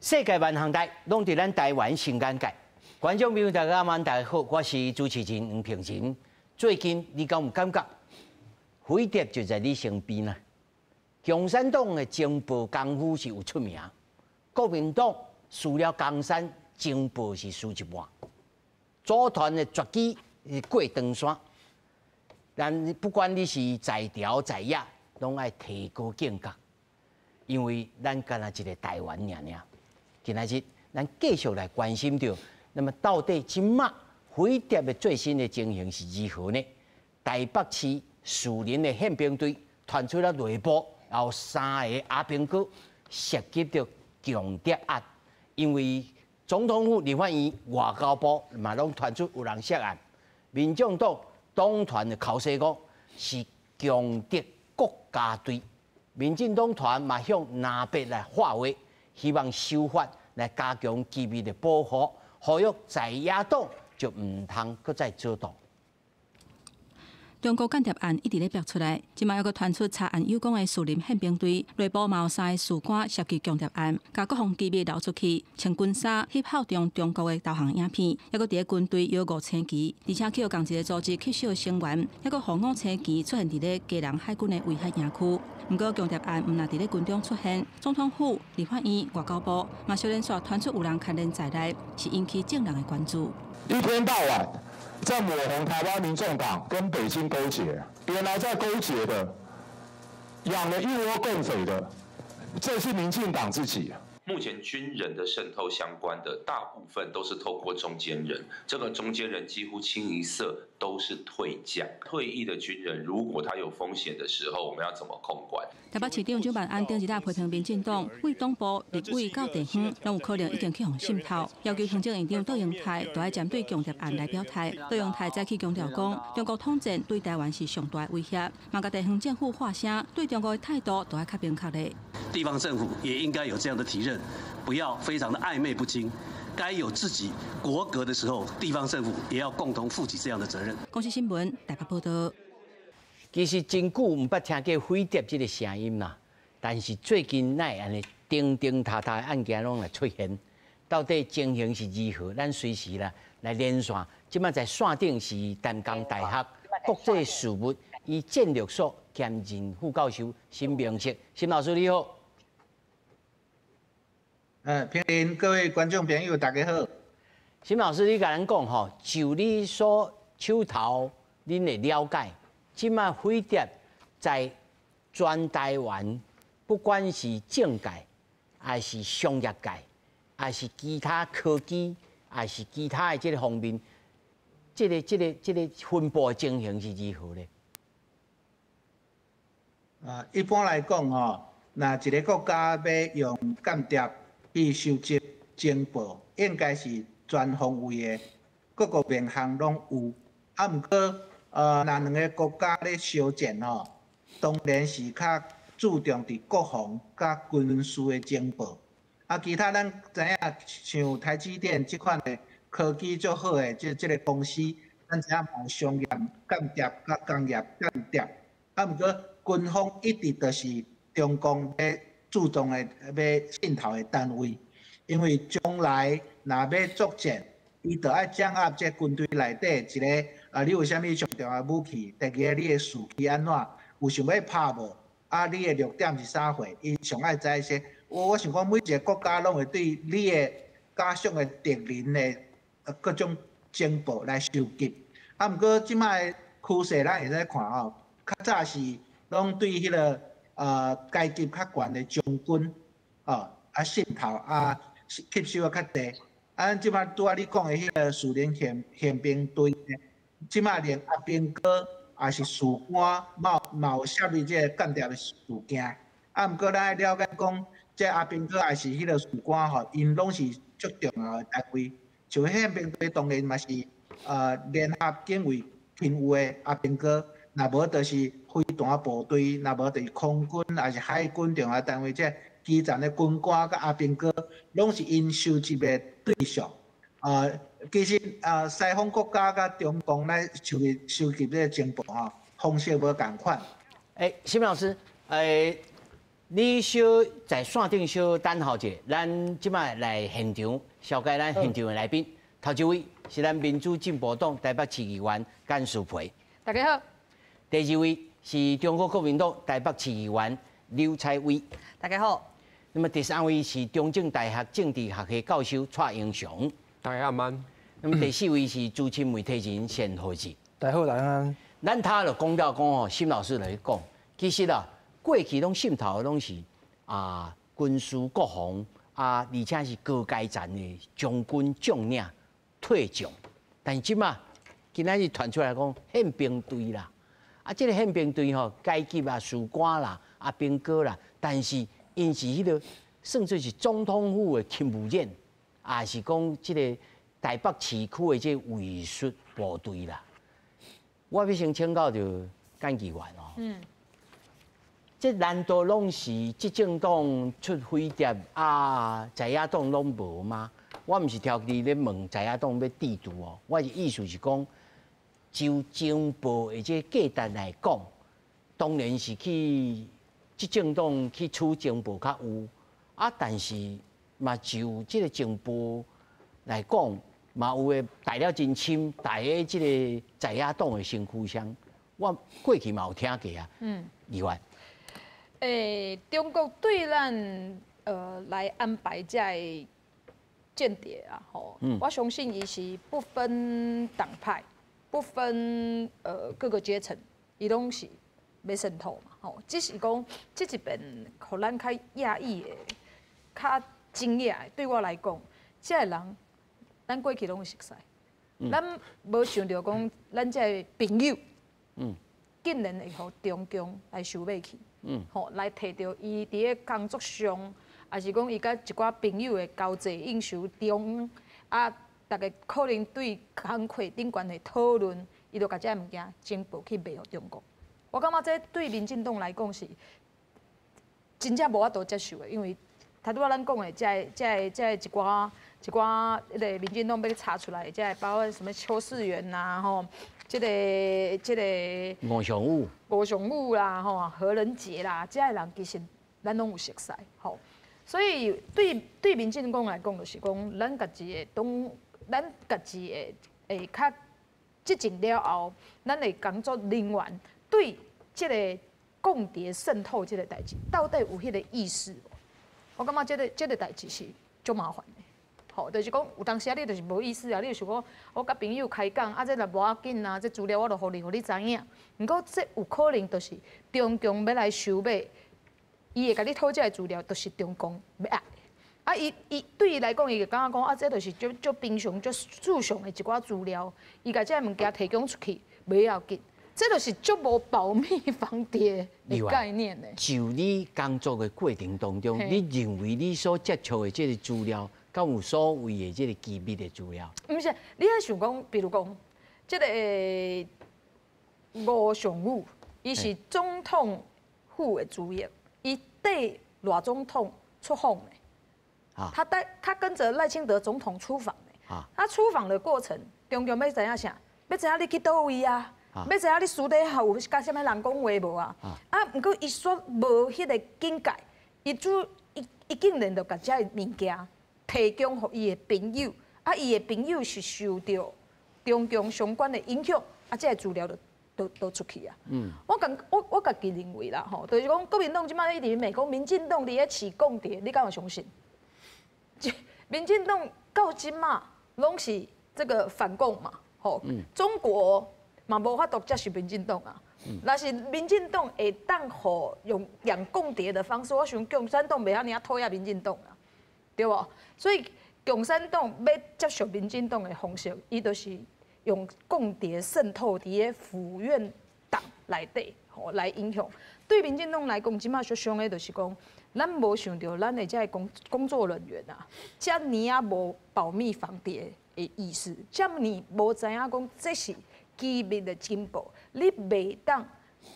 世界萬項代，攏佇咱台灣新眼界。觀眾朋友大家晚大家好，我是主持人黃平仁。最近你敢有感覺，飛碟就在你身邊啦？共產黨的情報功夫是有出名，國民黨輸了江山，情報是輸一半。組團的絕技是過長山，但不管你是在朝在野，攏愛提高警覺，因為咱干焦一个台灣爾爾。今仔日咱繼續來關心著，那麼到底這馬飛碟的最新的情形是如何呢？台北市樹林的憲兵隊傳出了內部有三个阿兵哥涉及著共諜案，因為總統府、立法院、外交部嘛攏傳出有人涉案，民眾黨黨團的口說講是共諜國家隊，民進黨團嘛向藍白來發話，希望修法來加強機密的保護，呼籲在野黨就毋通閣再阻擋。中國間諜案一直咧爆出來，這馬猶閣傳出查案有講的樹林憲兵隊內部嘛有三個士官涉及共諜案，共國防機密流出去，穿軍衫翕效忠中國的導航影片，猶閣佇咧軍隊搖五星旗，而且去予仝一个組織吸收成員，猶閣予五星旗出現佇咧基隆海軍的威嚇營區。毋過共諜案毋但佇咧軍中出現，總統府、立法院、外交部嘛相連續傳出有人牽連在內，是引起眾人的關注。一天到晚在抹紅台灣民眾黨跟北京勾結，原來在勾結的，養了一窩共匪的，這是民進黨自己。目前軍人的滲透相關的大部分都是透過中間人，這個中間人幾乎清一色都是退將、退役的軍人。如果他有風險的時候，我們要怎麼控管？台北市長蔣萬安頂日仔批評民進黨，對黨部、立委到地方，攏有可能已經去予滲透，要求行政院長卓榮泰都愛針對共諜案來表態。卓榮泰早起強調講，中國統戰對台灣是上大的威脅，嘛共地方政府喊聲，對中國的態度都愛較明確咧。地方政府也應該有這樣的體認，不要非常的曖昧不清。該有自己國格的時候，地方政府也要共同負起這樣的責任。公視新聞台北報道。其實真久毋捌聽過飛碟這个聲音啦，但是最近哪會按呢叮叮踏踏的案件攏來出現，到底情形是如何？咱隨時啦來連線。這馬在線頂是淡江大學國際事務與戰略所兼任副教授沈明室，沈老師你好。平林，各位觀眾朋友，大家好。沈老師，你共咱講吼，就你所手頭恁的了解，這馬飛碟在全台灣，不管是政界，還是商業界，還是其他科技，還是其他的這个方面，這个分佈的情形是如何呢？啊，一般來講吼，若一个國家欲用間諜去收集情報，應該是全方位的，各個面向攏有。啊，毋過，若兩个國家咧相戰吼，當然是較注重佇國防佮軍事的情報。啊，其他咱知影，像台積電這款的科技足好的這个公司，咱知影嘛有商業間諜佮工業間諜。啊，毋過軍方一直都是中共咧注重的欲滲透的單位，因為將來若欲作戰，伊就愛掌握這軍隊內底一个啊，你有啥物上重要的武器？第二个，你的士氣按怎？有想欲拍無？啊，你的弱點是啥貨？伊上愛知這些。我想講，每一个國家攏會對你的假想的敵人的各種情報來收集。啊，毋過這擺的趨勢，咱會使看吼，較早是攏對彼个階級較懸的將軍，哦，啊滲透啊吸收的較濟。啊，這擺拄仔你講的彼个樹林憲兵隊，這擺連阿兵哥也是士官，嘛有涉入這个間諜的事件。啊，毋過咱愛了解講，這阿兵哥也是彼个士官吼，𪜶攏是足重要的單位。像憲兵隊當然嘛是聯合警衛勤務的阿兵哥，若無就是飛彈部隊，若無就是空軍，抑是海軍重要單位，這基層的軍官佮阿兵哥，攏是𪜶收集的對象。其實啊，西方國家佮中共來收集這个情報吼，方式無仝款。欸，沈老師，欸，你小在線頂小等候者，咱這擺來現場，紹介咱現場的來賓。頭一位是咱民主進步黨台北市議員簡舒培，大家好。第二位是中國國民黨台北市議員劉采薇，大家好。那麼第三位是中正大學政治學系教授蔡英雄，大家好。那麼第四位是資深媒體人單浩志，大家好，大家好。咱頭就講到講吼，沈老師來講，其實啊，過去攏滲透的攏是啊軍事國防啊，而且是高階層的將軍將領退將，但是這馬今仔日傳出來講憲兵隊啦，啊，這個憲兵隊吼階級啊、士官啦、啊兵哥啦，但是𪜶是彼個算做是總統府的勤務員，也是講這個台北市區的這個衛戍部隊啦。我欲先請教著簡議員哦，這難道攏是執政黨出飛碟啊，在野黨攏無嗎？我毋是挑佇咧問在野黨欲制度哦，我是意思是講，就情報的這個價值來講，當然是去執政黨去取情報較有啊，但是嘛就這個情報來講，嘛有的帶了真深，帶喺這個在野黨的身軀上，我過去嘛有聽過啊。議員。中國對咱來安排這个間諜啊，吼，我相信伊是不分黨派、不分各個階層，伊攏是欲滲透嘛，吼。只是講這一邊，予咱較訝異的、較驚訝的，對我來講，這个人咱過去攏有熟似，咱無想著講咱這个朋友，竟然會予中共來收買去。吼，來提著伊佇咧工作上，抑是講伊佮一寡朋友的交際應酬中，啊，逐家可能對工課頂懸的討論，伊就共這个物件情報去賣予中國。我感覺這對民進黨來講是真正無法度接受的，因為頭拄仔咱講的這个、這个、這个一寡一寡彼个民進黨欲查出來的，這个包括什麼邱世元呐，吼。這個吳尚武、吳尚武啦，吼，何仁杰啦，這个人其實咱攏有熟似，吼。所以對民進黨來講，就是講咱家己的黨，咱家己會會較執政了後，咱的工作人員對這個共諜滲透這個代誌，到底有彼個意識無？我感覺這個代誌是足麻煩的。吼，就是講有當時啊，你就是無意思啊，你就想講，我佮朋友開講，啊，這若無要緊啊，這資料我就予你，予你知影。毋過這有可能就是中共欲來收買，伊會共你討這个資料，就是中共欲愛。啊，伊伊對伊來講，伊就感覺講，啊，這就是足足平常、足日常的一寡資料，伊共這个物件提供出去，袂要緊。這就是足無保密防諜的概念呢。就你工作的過程當中，你認為你所接觸的這個資料，敢有所謂的這個機密的資料？毋是，你愛想講，比如講，這個吳尚武，伊是總統府的主任，伊綴賴總統出訪的。他帶他跟著賴清德總統出訪的。他出訪的過程，中共欲知影啥？欲知影你去佗位啊？欲知影你私底下有佮啥物人講話無啊？啊，毋過伊煞無彼個警戒，伊主伊伊竟然就共這个物件提供予伊的朋友，啊，伊的朋友是受著中共相關的影響，啊，這个資料就都出去啊。我家己認為啦，吼，就是講國民黨這擺一直罵講民進黨佇咧飼共諜，你敢有相信？民進黨到這馬攏是這個反共嘛，吼，中國嘛無法度接受民進黨啊。若是民進黨會當予用養共諜的方式，我想共產黨袂遐爾仔討厭民進黨啊，對無？所以共產黨欲接受民進黨的方式，伊就是用共諜滲透佇咧府院黨內底，吼來影響。對民進黨來講，這馬最傷的就是講，咱無想著咱的這个工作人員啊，遮爾仔無保密防諜的意識，遮爾無知影講這是機密的情報，你袂當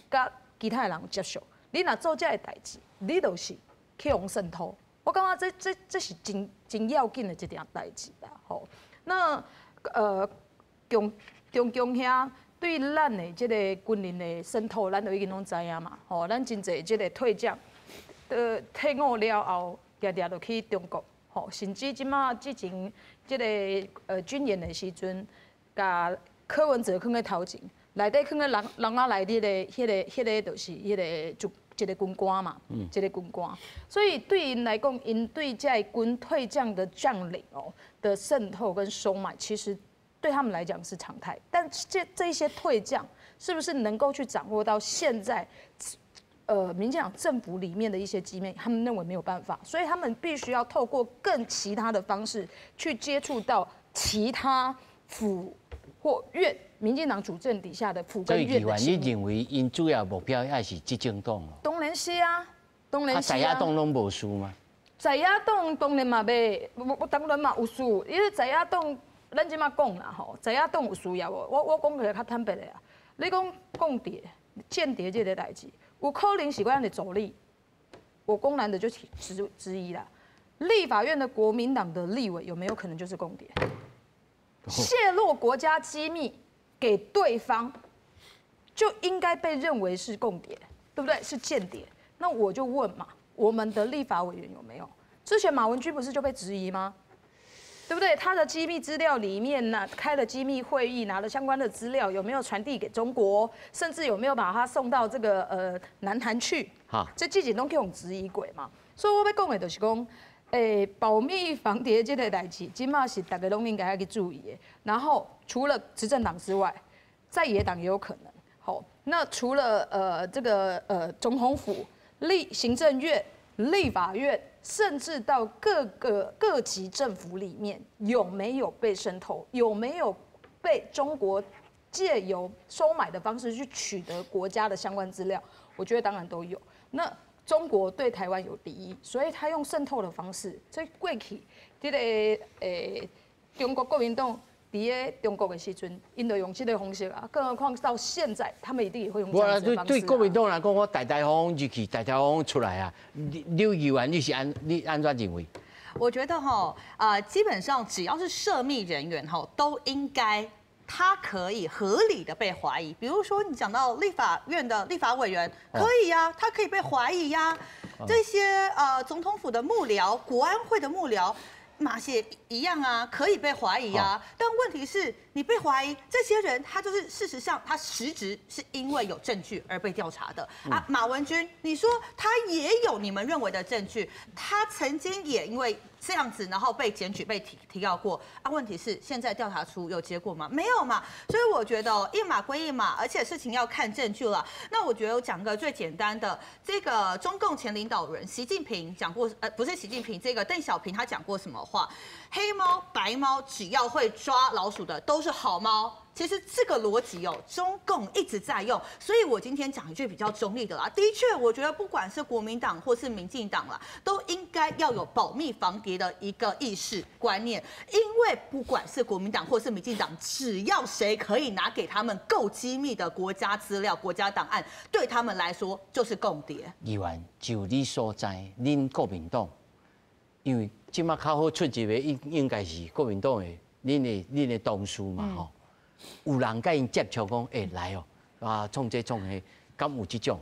佮其他的人有接觸。你若做這个代誌，你就是去予滲透。我感覺這是真真要緊的一件代誌啦，吼。那中共遐對咱的這个軍人的滲透，咱都已經攏知影嘛，吼。咱真濟這个退將，退伍了後，定定就去中國，吼，甚至這馬之前這个軍演的時陣，共柯文哲囥咧頭前，內底囥咧人人仔內底的彼个就是彼个就一个軍官嘛，一个軍官。所以對𪜶來講，𪜶對這个軍退將的將領哦的滲透跟收買，其實對他們來講是常態。但這一些退將是不是能夠去掌握到現在？民進黨政府裡面的一些機密，他們認為沒有辦法，所以他們必須要透過更其他的方式去接觸到其他府或院，民進黨主政底下的府跟院的。所以，你認為𪜶主要目標還是執政黨？當然是啊，當然是啊。在野黨攏無事嗎？在野黨當然嘛袂，我當然嘛有事，因為在野黨，咱這馬講啦吼，在野黨有需要無？我講起來較坦白的啊，你講共諜、間諜這个代誌。有可能是阮的助理，我公然的就質疑啦。立法院的國民黨的立委有沒有可能就是共諜？洩露國家機密給對方，就應該被認為是共諜，對不對？是間諜。那我就問嘛，我們的立法委員有沒有？之前馬文君不是就被質疑嗎？對不對？他的機密資料裡面呢，開了機密會議，拿了相關的資料，有沒有傳遞給中國？甚至有沒有把它送到這個南韓去？哈，這之前攏去予質疑過嘛。所以我欲講的就是講，保密防諜這个代誌，這馬是大家攏應該愛去注意的。然後除了執政黨之外，在野黨也有可能。好，那除了這個總統府、立行政院、立法院。甚至到各個各級政府裡面有沒有被滲透，有沒有被中國借由收買的方式去取得國家的相關資料？我覺得當然都有。那中國對台灣有敵意，所以他用滲透的方式。所以過去這个中國國民黨佇咧中國的時陣，𪜶就用這个方式啊，更何況到現在，他們一定也會用這樣子的方式。對國民黨來講，我大大方方入去，大大方方出來啊。劉議員，你按怎認為？我覺得哈，基本上只要是涉密人員哈，都應該他可以合理的被懷疑。比如說你講到立法院的立法委員，可以呀，他可以被懷疑呀。這些總統府的幕僚、國安會的幕僚。嘛是一樣啊，可以被懷疑啊，但問題是，你被懷疑，這些人他就是事實上他實質是因為有證據而被調查的啊。馬文君，你說他也有你們認為的證據，他曾經也因為這樣子，然後被檢舉、被提告過啊。問題是現在調查出有結果嗎？沒有嘛。所以我覺得一碼歸一碼，而且事情要看證據了。那我覺得我講個最簡單的，這個中共前領導人習近平講過，不是習近平，這個鄧小平他講過什麼話？黑貓白貓，只要會抓老鼠的都是好貓。其實這個邏輯哦，中共一直在用，所以我今天講一句比較中立的啦。的確，我覺得不管是國民黨或是民進黨啦，都應該要有保密防諜的一個意識觀念，因為不管是國民黨或是民進黨，只要誰可以拿給他們夠機密的國家資料、國家檔案，對他們來說就是共諜。議員，就你所知，恁國民黨，因為這馬較好出入的應該是國民黨的恁的同事嘛吼。有人佮𪜶接觸講，欸，來哦，啊，創這創彼，敢有這種？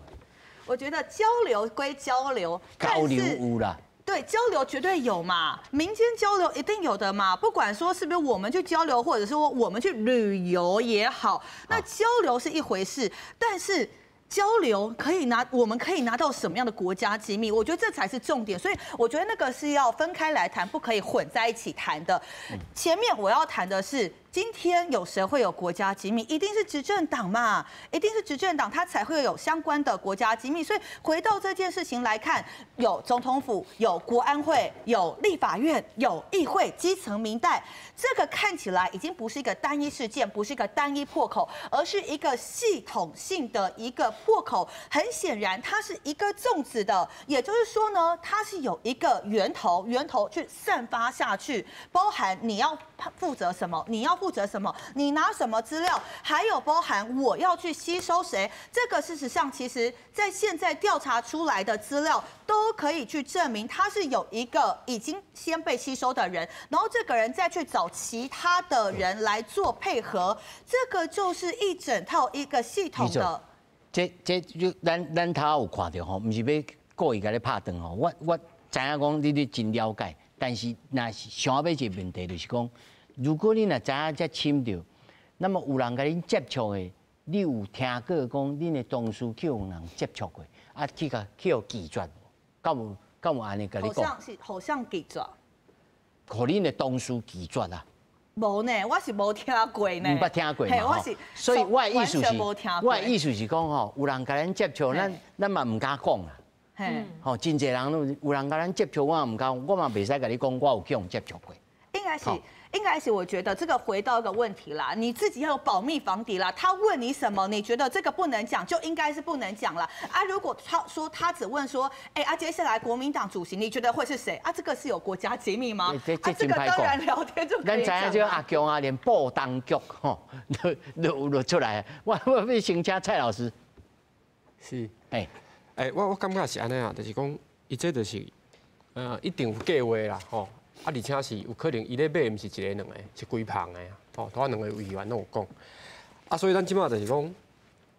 我覺得交流歸交流，交流有啦。對，交流絕對有嘛，民間交流一定有的嘛。不管說是不是我們去交流，或者說我們去旅遊也好，那交流是一回事，但是交流可以拿，我們可以拿到什麼樣的國家機密？我覺得這才是重點。所以我覺得那個是要分開來談，不可以混在一起談的。前面我要談的是，今天有誰會有國家機密？一定是執政黨嘛，一定是執政黨，他才會有相關的國家機密。所以回到這件事情來看，有總統府、有國安會、有立法院、有議會、基層民代，這個看起來已經不是一個單一事件，不是一個單一破口，而是一個系統性的一個破口。很顯然，它是一個粽子的，也就是說呢，它是有一個源頭，源頭去散發下去，包含你要負責什麼，你要負責什麼，你拿什麼資料，還有包含我要去吸收誰，這個事實上，其實在現在調查出來的資料都可以去證明，他是有一個已經先被吸收的人，然後這個人再去找其他的人來做配合，這個就是一整套一個系統的。這咱頭有看著吼，毋是欲故意共你拍斷吼，我知影講你真了解，但是若是想欲一個問題就是講，如果你若知影遮深著，那麼有人共恁接觸的，你有聽過講恁的同事去予人接觸過，啊去共去予拒絕無？敢有按呢共你講？好像是好像拒絕。予恁的同事拒絕啊？無呢，我是無聽過呢。毋捌聽過嘛？我是，所以我的意思是，我的意思是講吼，有人共咱接觸，咱嘛毋敢講啦。吼，真濟人攏有人共咱接觸，我嘛毋敢，我嘛袂使共你講，我有去予接觸過。應該是，我覺得這個回到一個問題啦，你自己要有保密防諜啦。他問你什麼，你覺得這個不能講，就應該是不能講了。啊，如果他說他只問說，哎啊，接下來國民黨主席，你覺得會是誰？啊，這個是有國家機密嗎？啊，這個當然聊天就可以講。咱知影這個阿強啊，連報當局吼都出來。我欲先請蔡老師。是，欸，我感覺是按呢啊，就是講，伊這就是，一定有計劃啦，吼。啊，而且是有可能伊咧買，毋是一个兩个，是規棚的啊！吼，拄仔兩个委員攏有講。啊，所以咱這馬就是講，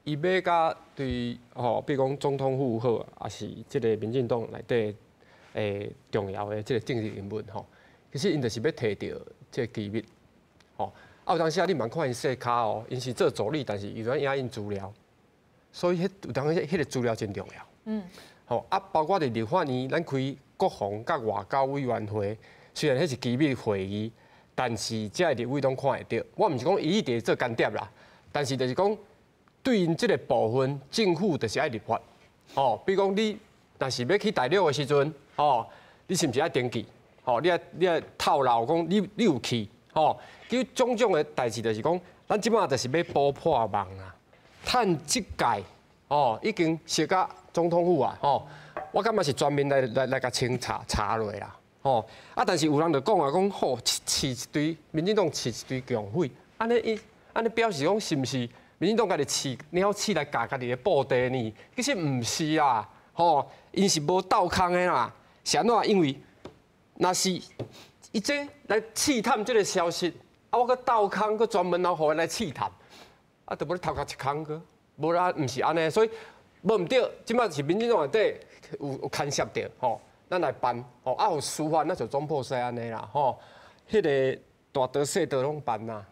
伊買甲對吼，比如講總統府好，抑是這个民進黨內底重要的這个政治人物吼，其實𪜶就是欲提著這个機密，吼。啊，有當時啊，你毋看𪜶細跤哦，𪜶是做助理，但是伊有影印資料，所以彼有當時彼个資料真重要。吼啊，包括佇立法院，咱開國防佮外交委員會。雖然彼是機密會議，但是遮个立委攏看會著。我毋是講伊一定做間諜啦，但是就是講對𪜶這个部分，政府就是愛立法。哦，比如講你若是欲去大陸的時陣，哦，你是毋是愛登記？哦，你愛透露講你有去？哦，其實種種的代誌就是講，咱這馬就是欲補破網啊，趁這屆哦已經熟甲總統府啊，吼，我感覺是全面來共清查查落啦。吼啊！但是有人就講啊，講吼飼一堆民進黨飼一堆共匪，按呢伊按呢表示講是毋是民進黨家己飼鳥鼠來咬家己的布袋呢？其實毋是啦，吼，𪜶是無鬥空的啦。是按怎？因為若是伊這來試探這个消息，啊，我閣鬥空，閣專門來予𪜶來試探，啊，就無咧頭殼一空閣，無啦，毋是按呢，所以無毋對，這馬是民進黨內底有牽涉著吼。咱來辦吼，啊有司法，咱就總鋪西按呢啦吼。彼个大刀細刀攏辦啦，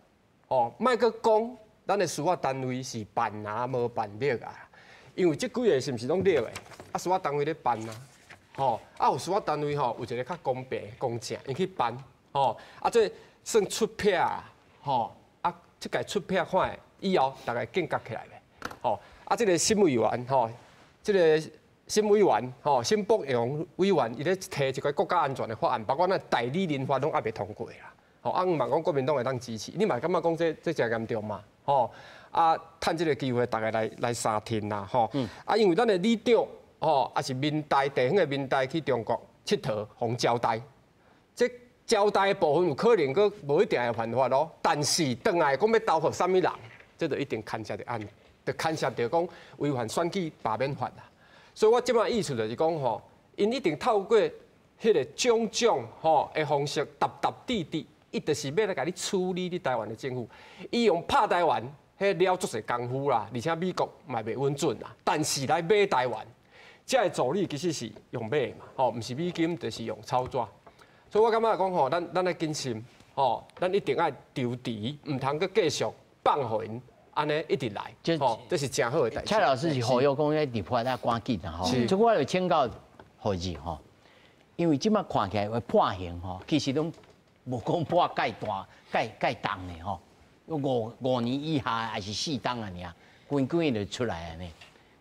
吼，莫閣講，咱的司法單位是辦啊，無辦力啊。因為這幾个是毋是攏立的？啊，司法單位咧辦啊，吼，啊有司法單位吼，有一个較公平公正，𪜶去辦，吼，啊這算出癖，吼，啊這屆出癖看以後，逐家警覺起來袂？吼，啊這个沈委員吼，這个。沈委員吼，沈伯洋委員，伊咧提一个國家安全的法案，包括咱代理人法攏猶未通過啦。吼，啊，毋嘛講國民黨會當支持，你嘛感覺講這誠嚴重嘛？吼，啊，趁這个機會，逐家來相挺啦，吼。啊，因為咱的里長吼，抑是民代地方的民代去中國𨑨迌，予招待，這招待的部分有可能閣無一定會犯法咯。但是轉來講欲投予啥物人，這就一定牽涉著案，就牽涉著講違反選舉罷免法啦。所以我這擺意思就是講吼，𪜶一定透過彼个種種吼的方式，沓沓滴滴，伊就是欲來共你處理你台灣的政府。伊用拍台灣，彼了足濟功夫啦，而且美國嘛袂允准啦。但是來買台灣，這个助理其實是用買的嘛，吼，毋是美金就是用草紙。所以我感覺講吼，咱愛謹慎，吼，咱一定愛求治，毋通閣繼續放予𪜶。按呢一直來，這是誠好的代誌。蔡老師是呼籲講咧立法要趕緊啦吼。這我就請教何志吼，因為這馬看起來會判刑吼，其實攏無講判蓋大、蓋重的吼，五年以下還是4冬啊爾，規規就出來按呢。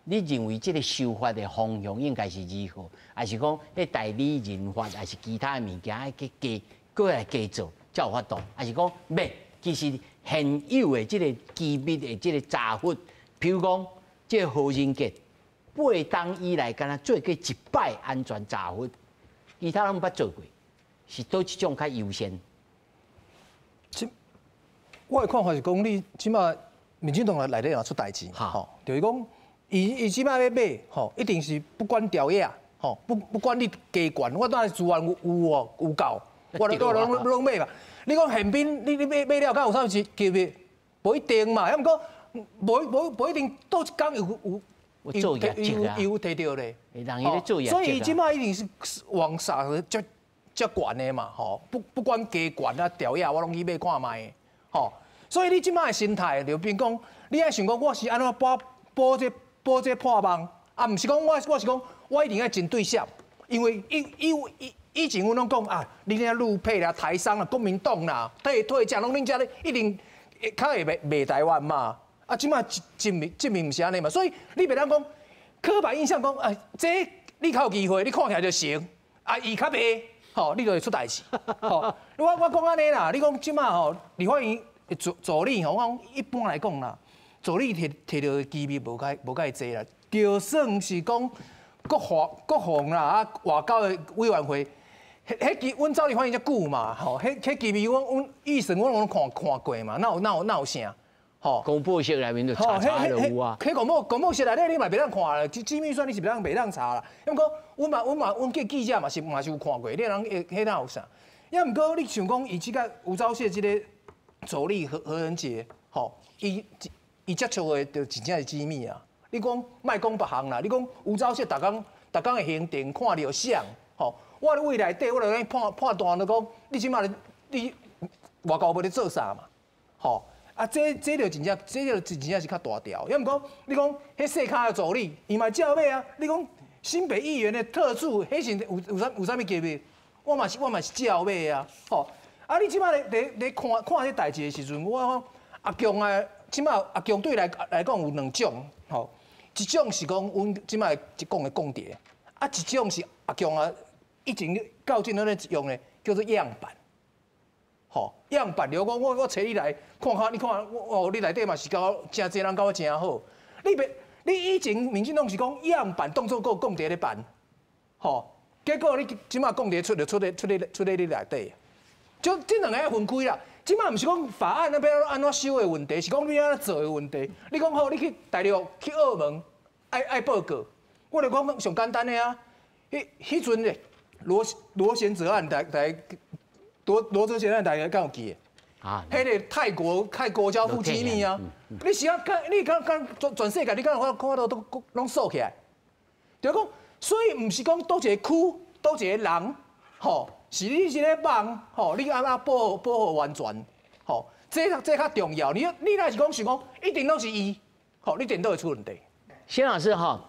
你認為這个修法的方向應該是如何？還是講彼代理人法，還是其他的物件愛去加，閣來加做才有法度？還是講袂？其實現有的這个機密的這个查核，比如講這个何仁杰8冬以來，敢若做過一擺安全查核，其他攏毋捌做過，是佗一種較優先？我的看法是講，你這馬民進黨內底也出代誌，吼，就是講，伊這馬欲買，吼，一定是不管朝野，吼，不管你加懸，我當然資源有哦，有夠，我攏買嘛。你講憲兵，你買了，敢有啥物級別？無一定嘛，抑毋過無一定佗一工有做业绩啊，伊有提著咧，人伊咧做业绩，所以伊这摆一定是往杀遮遮悬的嘛，吼，不管加悬啊调也，我拢去买看觅，吼。所以你这摆的心态就变讲，你爱想讲我是按怎补这补这破梦，啊，毋是讲我是讲我一定爱真对象，因为以前阮拢讲啊，你遐陆配啦、台商啦、国民党啦，退将拢恁遮咧一定较会卖台湾嘛。啊，这摆证明毋是按呢嘛，所以你袂当讲刻板印象讲啊，这你较有机会，你看起来就成，啊，伊较袂，吼，你就会出代志。吼，我讲按呢啦，你讲这摆吼，立法院助理吼，我讲一般来讲啦，助理提著机密无介济啦，就算是讲国防啦啊外交的委员会，彼机阮走立法院遮久嘛，吼，彼机密阮预算阮拢看过嘛，哪有啥？吼，公布室内面就查查就有啊。彼公布室内底你嘛袂当看啦，机密算你是袂当查啦。毋过，阮记记者嘛是有看过，你人彼哪有啥？也毋过你想讲伊这个吴钊燮这个助理何仁杰，吼，伊接触的就真正是机密啊。你讲莫讲别项啦，你讲吴钊燮逐工的行程看著啥？吼，我咧位内底，我就咧判断就讲，你这摆你外交部咧做啥嘛？吼。啊，这就真正，这就真正是较大条。抑毋过，你讲彼细跤的助理，伊嘛照买啊。你讲新北议员的特助，彼时有啥物级别？我嘛是照买啊。吼，啊，你这摆咧看这代志的时阵，我讲阿强啊，这摆阿强对来讲有两种，吼，一种是讲阮这摆讲的共谍，啊，一种是阿强啊，以前到今咧用的叫做样板。吼，样板就讲我揣你来看看，你看我你内底嘛是甲我诚济人甲我诚好。你以前民进党是讲样板当作阁共谍咧办，吼，结果你这摆共谍出就出咧你内底，就这两个要分开啦。这摆毋是讲法案那边按怎修的问题，是讲你按怎做的问题。你讲好，你去大陆去澳门爱报告，我就讲上简单的啊。彼阵咧罗贤哲案，大家。罗哲贤案大家敢有记得？啊，彼个泰国交付机密啊！你是啊，你敢全世界，你敢有看到都拢锁起来？就讲，所以毋是讲佗一个区，佗一个人，吼，是你这个网，吼，你按怎保护完全，吼，这较重要。你若是讲想讲，一定拢是伊，吼，你定都会出问题。谢老师吼，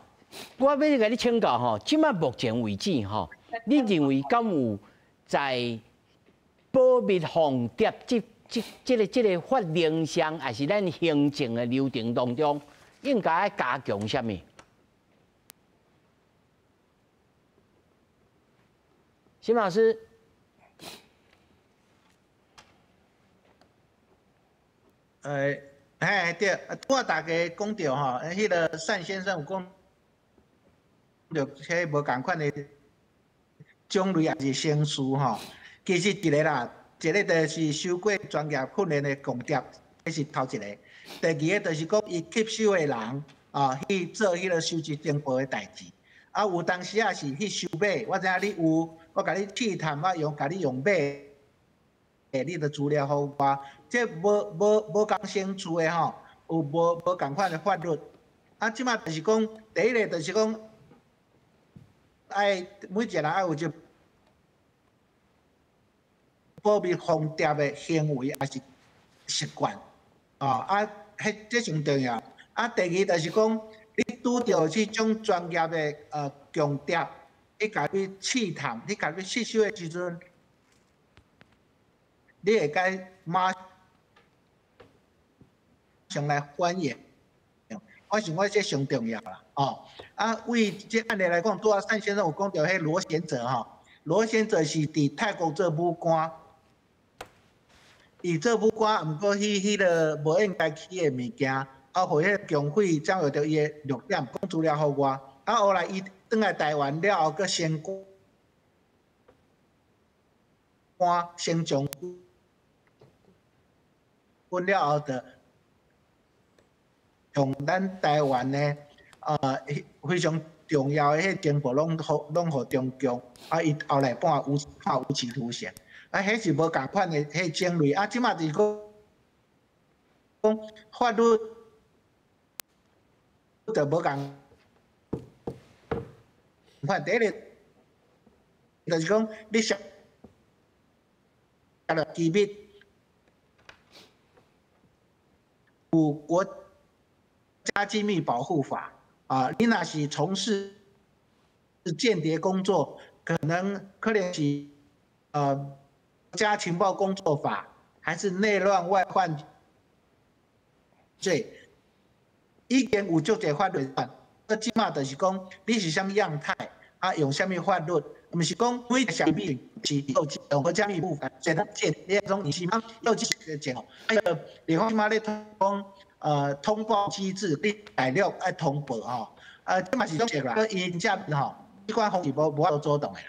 我欲共你请教吼，这摆目前为止吼，你认为敢有在保密防谍这个法令上，还是咱行政的流程当中，应该爱加强啥物？邢老师，嘿对，我大家讲著吼，彼个单先生有讲著，彼无仝款的种类抑是程序吼。其实一个啦，一个就是受过专业训练的共谍，这是头一个。第二个就是讲，伊吸收的人啊，去做彼个收集情报的代志。啊，有当时啊是去收买，我知影你有，我共你试探，我用共你用买，你的资料予我，这无仝程序的吼，有无仝款的法律。啊，这摆就是讲，第一个就是讲，爱每一个人爱有这保密防谍的行为抑是习惯，啊，彼这上重要。啊，第二就是讲，你拄著这种专业的共谍，伊共你试探，你共你吸收的时阵，你会该马上来反应。我想我这上重要啦，哦。啊，为这案例来讲，拄仔单先生有讲著彼罗贤哲吼，罗贤哲是伫泰国做武官。伊做武官，毋过去彼个无应该去的物件，啊，予彼个共匪掌握著伊的弱点，讲资料予我。啊，后来伊转来台湾了后，阁升官，升将军了后，就从咱台湾的非常重要的彼情报拢予中共，啊，伊后来判有期徒刑。啊，彼是无仝款的彼种类，啊，这摆就是讲法律就无仝款。第一个就是讲你泄露机密，有国家机密保护法啊，你若是从事间谍工作，可能是国家情报工作法，还是内乱外患罪，已经有足济法律管。啊，这马就是讲你是啥物样态，啊，用啥物法律，毋是讲每个啥物是用国家秘密法，这这这种是嘛要这个钱哦。啊，另外这马咧通报机制，你大陆爱通报吼，啊，这嘛是种啦，因这吼，这款方式无法度阻挡的。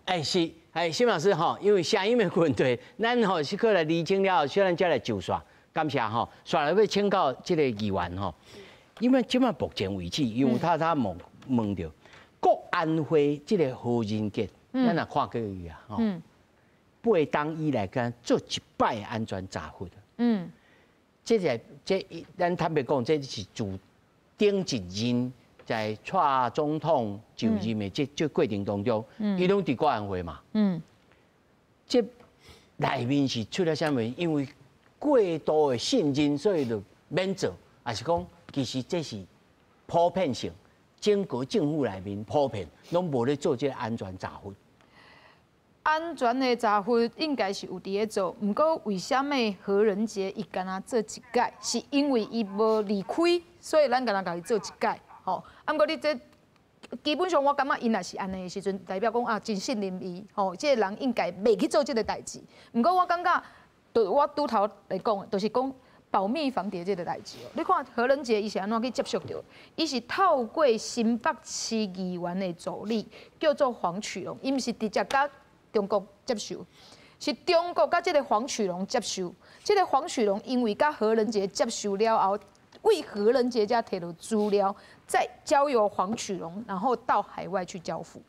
哎是，哎，谢老师吼，因为声音的问题，咱吼是过来厘清了后，小咱才来就线，感谢吼，煞来欲请教这个议员吼，因为这马目前为止，因为他问著国安会这个何仁杰，咱若看过伊啊，吼，8冬以来敢做一摆安全查核。这个这咱坦白讲，这是自顶一任在蔡总统就任的这过程当中，伊拢伫国安会嘛。这内面是出了啥物？因为过度的信任，所以就免做，还是讲其实这是普遍性，整个政府内面普遍拢无咧做这个安全查核。安全的查核应该是有伫咧做，毋过为啥物何仁杰伊干焦做一摆？是因为伊无离开，所以咱干焦共伊做一摆。吼，啊，毋过你这基本上我感觉伊若是按呢的时阵，代表讲啊，真信任伊，吼，这个人应该袂去做这个代志。毋过我感觉，就我拄头来讲，就是讲保密防谍这个代志哦。你看何仁杰伊是按怎去接触著？伊是透过新北市议员的助理，叫做黄曲荣，伊毋是直接佮中国接受，是中国佮这个黄曲荣接受。这个黄曲荣因为佮何仁杰接受了后，为何仁杰遮提著资料，再交由黄曲荣，然后到海外去交付。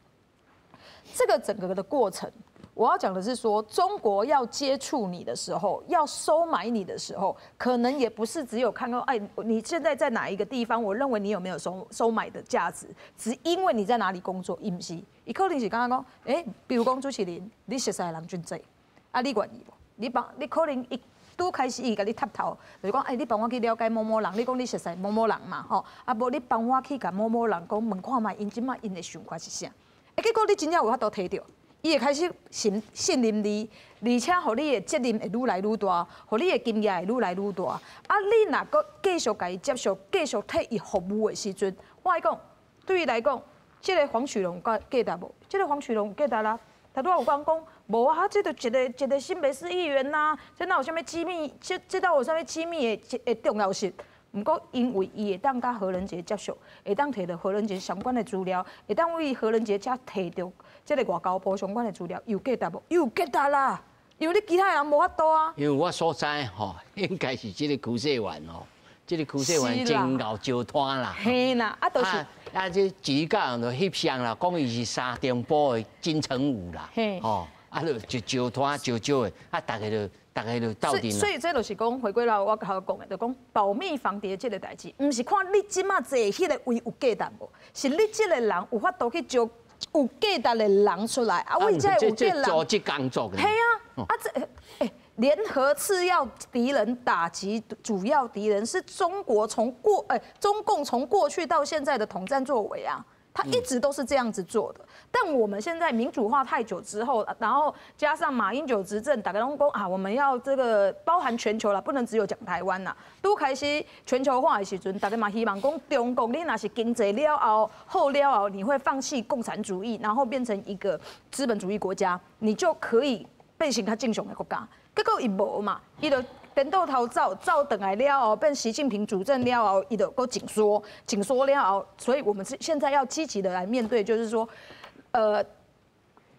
这个整个的过程，我要讲的是说，中国要接触你的时候，要收买你的时候，可能也不是只有看到，哎，你现在在哪一个地方，我认为你有没有收买的价值，只因为你在哪里工作，伊毋是，伊可能是感觉讲，哎，比如讲主持人，你熟识的人真济，啊，你愿意无？你帮，你可能伊拄开始伊共你插头，就是讲，哎，你帮我去了解某某人，你讲你熟识某某人嘛，吼，啊，无你帮我去共某某人讲，问看觅，𪜶这马𪜶的想法是啥？欸，结果你真正有法度提著，伊会开始信任你，而且予你的责任会愈来愈大，予你的金额会愈来愈大。啊，你若阁继续共伊接触，继续替伊服务的时阵，我来讲，对伊来讲，这个黄曲荣价值无？这个黄曲荣有价值啦。他拄仔有讲讲，无啊，这就一个一个新北市议员呐，这哪有啥物机密？这哪有啥物机密的重要性？毋过，因为伊会当佮何仁杰接触，会当提著何仁杰相关的资料，会当为何仁杰遮提著这个外交部相关的资料，有价值无？有价值啦！因为你其他人无法度啊。因为我所知吼，应该是这个区议员吼，这个区议员真𠢕招摊啦。嘿啦，啊，就是啊，这一讲就翕相啦，讲伊是三重埔的金城武啦，吼，啊，就就招摊招招的，啊，逐家就斗阵。所以这就是讲回归到我头讲的，就讲保密防谍这个代志，毋是看你这马坐彼个位有价值无，是你这个人有法度去招有价值的人出来，啊，为这有价值人组织工作。嘿啊，啊这欸，联合次要敌人打击主要敌人是中国从过欸，中共从过去到现在的统战作为啊。他一直都是这样子做的，但我们现在民主化太久之后，然后加上马英九执政，大家拢讲啊，我们要这个包含全球了，不能只有讲台湾啦。拄开始全球化的时阵，大家嘛希望讲中国你若是经济了后好了后，你会放弃共产主义，然后变成一个资本主义国家，你就可以变成较正常的国家。结果伊无嘛，伊就颠倒头走，走转来了后，变习近平主政了后，伊就阁紧缩，紧缩了后，所以我们现在要积极的来面对，就是说，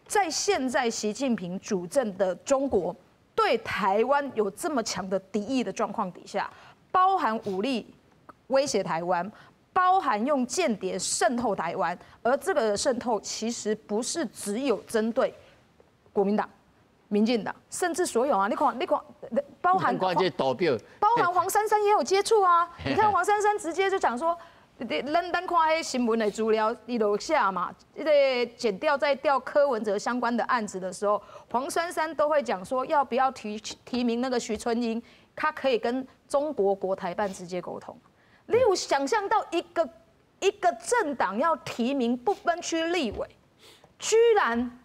在现在习近平主政的中国对台湾有这么强的敌意的状况底下，包含武力威胁台湾，包含用间谍渗透台湾，而这个渗透其实不是只有针对国民党、民进党，甚至所有啊，你看，你看，包含包含黄珊珊也有接触啊。你看黄珊珊直接就讲说，咱看彼新闻的资料，伊就写嘛，这个检调在调柯文哲相关的案子的时候，黄珊珊都会讲说，要不要提名那个徐春英，他可以跟中国国台办直接沟通。你有想象到一个政党要提名不分区立委，居然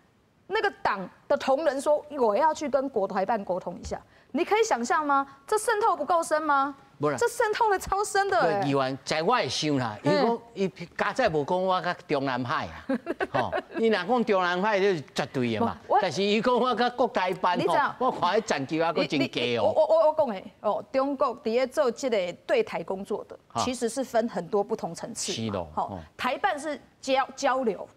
那个党的同仁说我要去跟国台办沟通一下，你可以想象吗？这渗透不够深吗？这渗透的超深的。议员在我会想啦，伊讲伊佳哉无讲我佮中南海啊，吼，你若讲中南海就是绝对的嘛。但是伊讲我佮国台办吼，我看彼层级还阁真低哦。我讲的哦，中国伫咧做这个对台工作的，其实是分很多不同层次。是咯。好，台办是交流。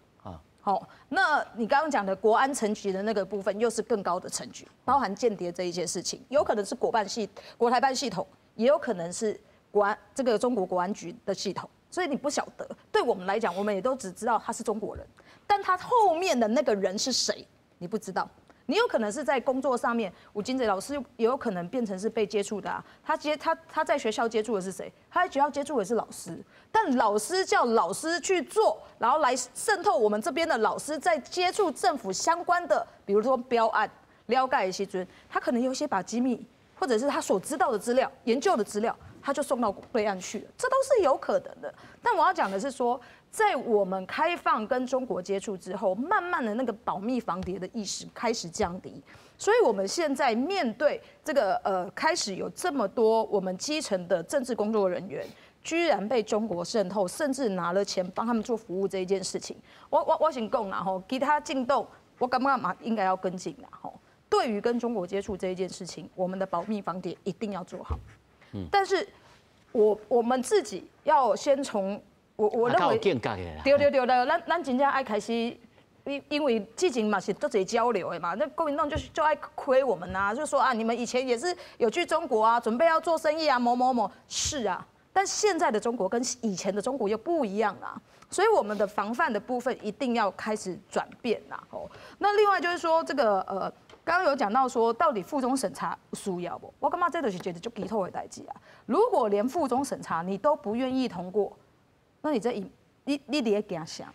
好，那你刚刚讲的国安层级的那个部分，又是更高的层级，包含间谍这一些事情，有可能是国台办系统。也有可能是国安这个中国国安局的系统，所以你不晓得。对我们来讲，我们也都只知道他是中国人，但他后面的那个人是谁，你不知道。你有可能是在工作上面，吴金哲老师也有可能变成是被接触的啊。他接他他在学校接触的是谁？他在学校接触的是老师，但老师叫老师去做，然后来渗透我们这边的老师在接触政府相关的，比如说标案、了解的时阵，他可能有些把机密。或者是他所知道的资料、研究的资料，他就送到对岸去了，这都是有可能的。但我要讲的是说，在我们开放跟中国接触之后，慢慢的那个保密防谍的意识开始降低，所以我们现在面对这个开始有这么多我们基层的政治工作人员，居然被中国渗透，甚至拿了钱帮他们做服务这一件事情，我先讲啦吼，其他政党，我感觉嘛应该要跟进啦吼。对于跟中国接触这一件事情，我们的保密防谍一定要做好。但是我们自己要先从我认为，对对对的，咱真正爱开始，因为之前嘛是足济交流的嘛，那国民党就爱亏我们呐，就说啊，你们以前也是有去中国啊，准备要做生意啊，某某某，是啊，但现在的中国跟以前的中国又不一样啦。所以我们的防范的部分一定要开始转变啦。哦，那另外就是说这个刚刚有讲到说，到底附中审查需要无？我感觉这就是觉得足基础的代志啊。如果连附中审查你都不愿意通过，那你这你伫咧惊啥？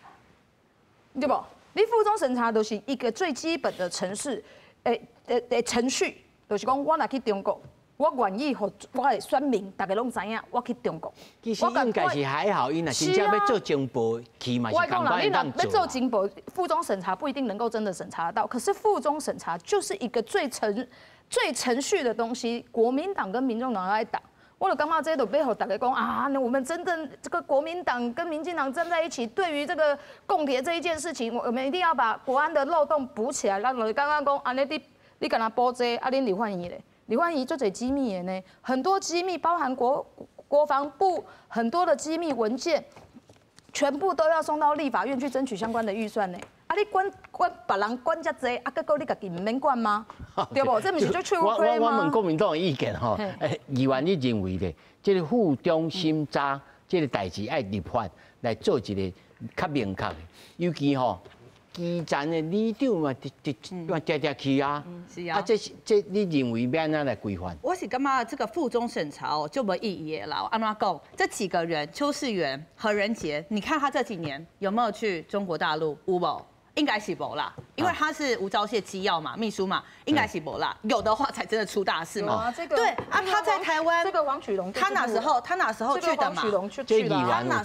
对无？你附中审查都是一个最基本的程式，诶诶诶程序，就是讲我若去中国，我愿意予我的选民大家拢知影，我去中国。其实应该是还好，伊若真正欲做情报，去嘛是共款你若欲做情报，附中审查不一定能够真的审查得到。可是附中审查就是一个最程序的东西，国民党跟民众党来打。我就感觉这都欲予大家讲啊，那我们真正这个国民党跟民进党站在一起，对于这个共谍这一件事情，我们一定要把国安的漏洞补起来。咱就刚刚讲，按呢你共他补这，啊，恁立法院咧？立法院足济机密的呢，很多机密包含国防部很多的机密文件，全部都要送到立法院去争取相关的预算呢。啊，你管管别人管遮济，啊，结果你家己毋免管吗？对无？这毋是足笑我我我问国民党的意见吼，哎，议员你认为咧，这个附中审查这个代志爱立法来做一个较明确的，尤其吼，基层的里长嘛，直直嘛定定去啊。是啊。啊，这是这你认为欲按怎来规范？我是感觉这个附中审查哦，就无意义的啦。按怎讲，这几个人，邱世元、何仁杰，你看他这几年有没有去中国大陆？有无？应该是无啦，因为他是吴钊燮机要嘛，秘书嘛，应该是无啦。有的话才真的出大事嘛。对啊，他在台湾，这个王曲龙，他哪时候去的嘛？他哪时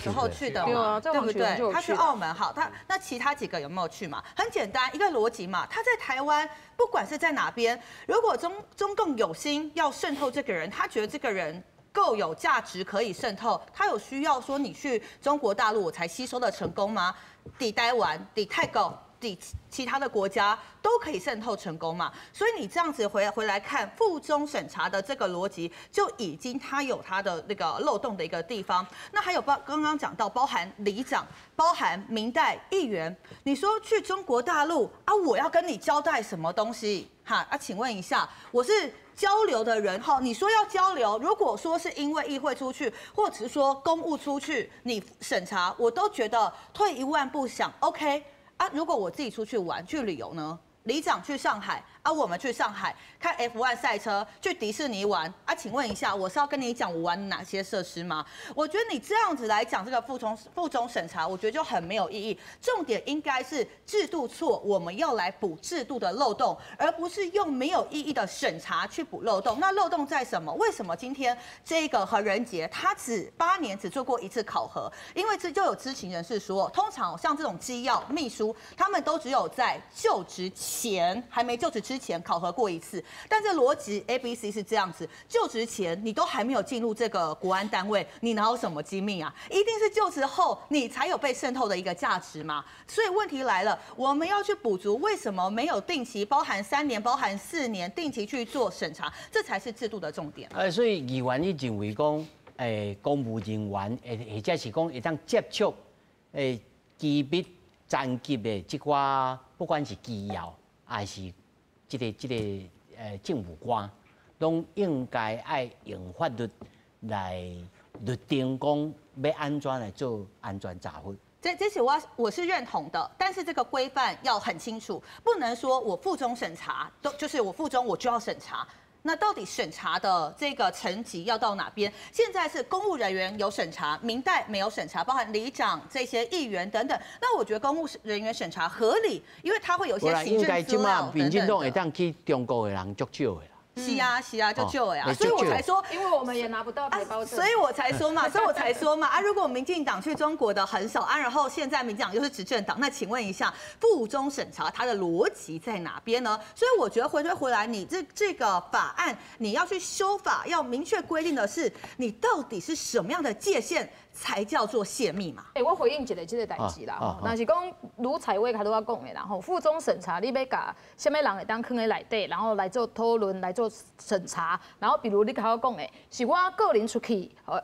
候去的嘛？对不对？他去澳门，好，他那其他几个有没有去嘛？很简单，一个逻辑嘛。他在台湾，不管是在哪边，如果中共有心要渗透这个人，他觉得这个人够有价值可以渗透，他有需要说你去中国大陆我才吸收的成功吗？佇台湾，佇泰国，佇其他的国家都可以渗透成功嘛？所以你这样子回来看附中审查的这个逻辑，就已经它有它的那个漏洞的一个地方。那还有刚刚讲到，包含里长、包含民代议员，你说去中国大陆啊，我要跟你交代什么东西？哈啊，请问一下，我是交流的人哈，你说要交流，如果说是因为议会出去，或者是说公务出去，你审查，我都觉得退一万步想，OK。啊，如果我自己出去玩去旅游呢？里长去上海啊，啊，我们去上海看 F1 赛车，去迪士尼玩啊？请问一下，我是要跟你讲我玩哪些设施吗？我觉得你这样子来讲这个附中审查，我觉得就很没有意义。重点应该是制度错，我们要来补制度的漏洞，而不是用没有意义的审查去补漏洞。那漏洞在什么？为什么今天这个何仁杰他只8年只做过一次考核？因为这就有知情人士说，通常像这种机要秘书，他们都只有在就职前还没就职之前考核过一次。但这逻辑 A、B、C 是这样子：就职前你都还没有进入这个国安单位，你哪有什么机密啊？一定是就职后你才有被渗透的一个价值嘛。所以问题来了，我们要去补足，为什么没有定期，包含3年、包含4年，定期去做审查，这才是制度的重点。所以议员你认为讲，公务人员，或者是讲会当接触，机密层级的这寡，不管是机要，还是这个政务官，拢应该爱用法律来律定讲欲按怎来做安全查核。这是我是认同的，但是这个规范要很清楚，不能说我附中审查都就是我附中我就要审查。那到底审查的这个层级要到哪边？现在是公务人员有审查，民代没有审查，包含里长这些议员等等。那我觉得公务人员审查合理，因为他会有一些行政资料等等。民进党会当去中国的人足少的啦。是啊，是啊，就少的啊，所以我才说，因为我们也拿不到台胞证，所以我才说嘛，所以我才说嘛，啊，如果民进党去中国的很少啊，然后现在民进党又是执政党，那请问一下，附中审查它的逻辑在哪边呢？所以我觉得回推回来，你这个法案你要去修法，要明确规定的是，你到底是什么样的界限才叫做泄密嘛？欸，我回应一下这个代志啦，吼，若是讲如彩薇头拄仔讲的啦，吼，附中审查你欲共啥物人会当囥佇内底，然后来做讨论，来做审查，然后比如你头拄讲的，是我个人出去，我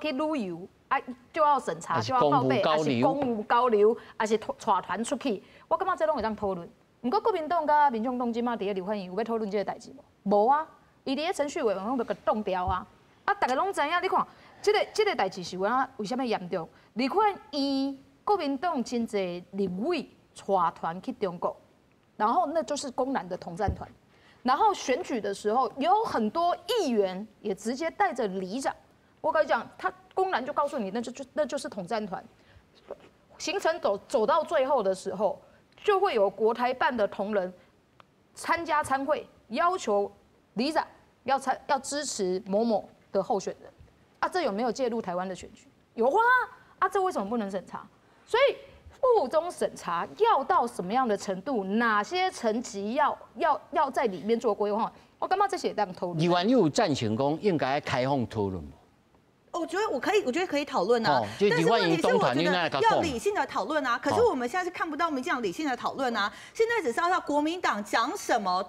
去旅游啊，就要审查，就要报备，还是公务交流，还是带团出去，我感觉这拢会当讨论。毋过国民党佮民众党这马伫咧立法院有欲讨论这个代志无？无啊，伊伫咧程序委员会就共冻掉啊。啊，逐家拢知影，你看。这个代志是有影为啥物严重？立法院国民党真济立委带团去中国，然后那就是公然的统战团。然后选举的时候，有很多议员也直接带着里长。我跟你讲，他公然就告诉你，那就是统战团。行程走走到最后的时候，就会有国台办的同仁参加参会，要求里长要支持某某的候选人。啊，这有没有介入台湾的选举？有啊，啊，这为什么不能审查？所以附中审查要到什么样的程度？哪些层级要在里面做规划？我感觉这是会当讨论。议员有赞成讲应该开放讨论？我觉得我可以，我觉得可以讨论啊。但是问题是，我觉得要理性的讨论啊。可是我们现在是看不到民进党理性的讨论啊。现在只是要国民党讲什么，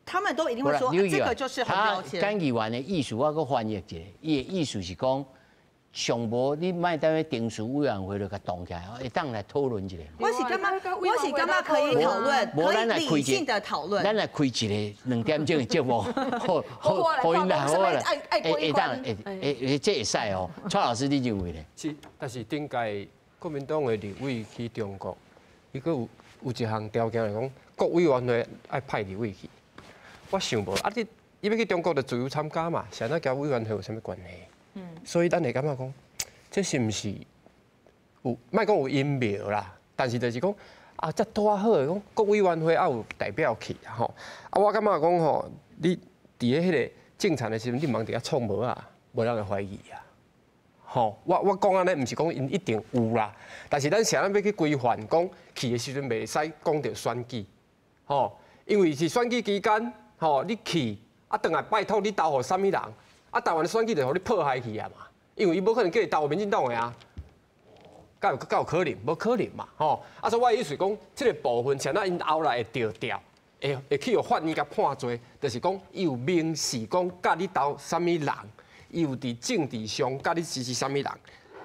他们都一定会说这个就是红标签。讲议员的意思，我阁翻译一下，伊的意思是讲，上无你莫等咧程序委员会就共冻起来，会当来讨论一下。我是感觉可以讨论，可以理性的讨论。咱来开一个2点钟的节目，好好好，𪜶来好来，会当会会这会使哦。蔡老师，你认为呢？是，但是顶届国民党的立委去中国，伊阁有一项条件来讲，国委员会爱派立委去。我想无，啊你伊欲去中国就自由参加嘛，是按怎佮委员会有啥物关系？所以咱会感觉讲，这是毋是有莫讲有阴谋啦？但是就是讲啊，这拄仔好的讲，国委员会也有代表去啊吼。啊，我感觉讲吼，你伫咧彼个进场的时阵，你毋通伫遐创帽仔，无人会怀疑啊。吼，我讲按呢，毋是讲𪜶一定有啦，但是咱是按怎欲去规范，讲去的时阵袂使讲著选举，吼，因为是选举期间。吼，你去啊，转来拜托你投予啥物人？啊，台湾的选举就予你破坏去啊嘛，因为伊无可能叫伊投予民进党的啊，敢有可能？无可能嘛，吼！啊，所以我的意思讲，这个部分，像那𪜶后来会著调，会去予法院共判罪，就是讲伊有明示讲，佮你投啥物人，伊有伫政治上佮你支持啥物人，